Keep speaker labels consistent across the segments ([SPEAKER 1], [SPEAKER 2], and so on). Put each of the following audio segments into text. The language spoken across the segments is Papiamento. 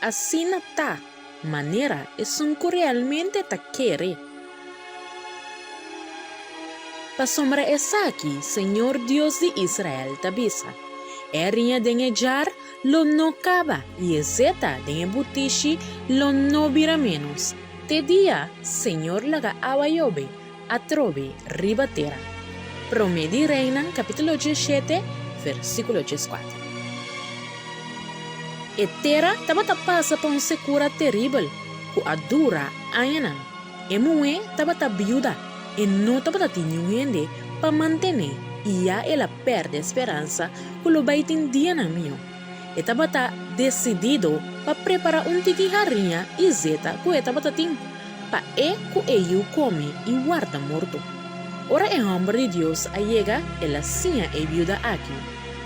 [SPEAKER 1] Asina ta manera esun ku realmente ta kere. Pasobra esaki señor Dios di Israel ta bisa, E riña den e jar lo no kaba i e zeta den e butishi lo no bira ménos, te dia señor laga awa yobe atrobe riba tera. Promé di Reinan kapítulo diesshete, versíkulo dieskuater. E tera tabata pasa pa un sekura teribel ku a dura añanan. E muhé tabata biuda, e no tabata tin niun hende pa mantené i ya el a pèrdè speransa ku lo bai tin dianan mihó. E tabata desidido pa prepará un tiki hariña i zeta ku e tabata tin, pa e ku e yu kome i warda morto. Ora e hòmber di Dios a yega, el a siña e biuda aki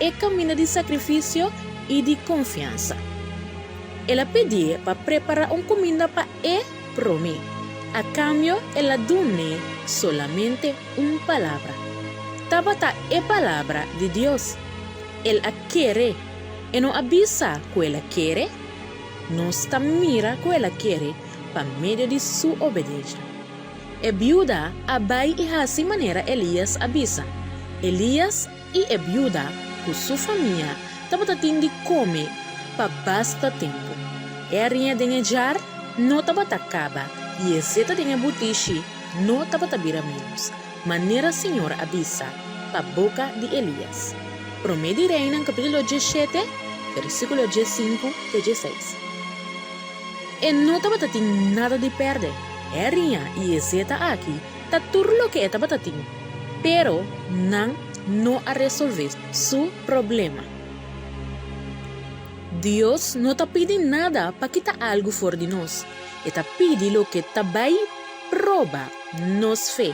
[SPEAKER 1] e kaminda di sakrifisio i di konfiansa. El a pidié pa prepará un kuminda pa e promé. A kambio el a dun'é solamente un palabra. Tabata e palabra di Dios. El a kere. E no a bisa ku el a kere? Nos ta mira ku el a kere pa medio di su obedensha. E biuda a bai i hasi manera Elías a bisa. Elías i e biuda ku su famia tabata tin di kome pa basta tempu. E hariña den e jar no tabata kaba i e zeta den e butishi no tabata bira ménos, manera Señor a bisa pa boka di Elías. Promé di Reinan kapítulo diesshete, versíkulo diesinku te diesseis. E no tabata tin nada di pèrdè. E hariña i e zeta aki ta tur loke e tabata tin. Pero nan no a resolvé su problema. Dios no ta pidi nada pa kita algu for di nos. E ta pidi loke ta bai proba nos fe.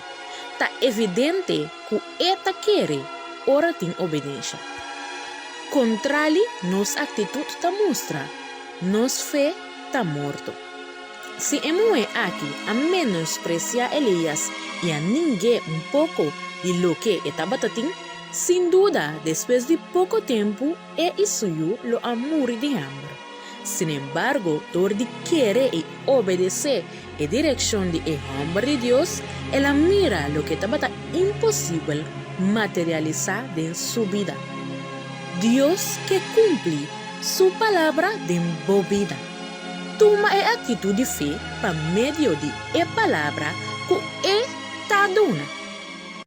[SPEAKER 1] Ta evidente ku e ta kere ora tin obedensha. Kontrali, nos aktitut ta mustra nos fe ta morto. Si e muhé aki a menospresiá Elías i a ning'é un poko di loke e tabata tin, sin duda despues di poko tempu e i su yu lo a muri di hamber. Sinembargo, dor di kere i obedesé e direkshon di e hòmber di Dios, el a mira loke tabata imposibel materialisá den su bida. Dios ke kumpli Su palabra den bo bida. Tuma e aktitut di fe pa medio di e palabra ku e ta duna.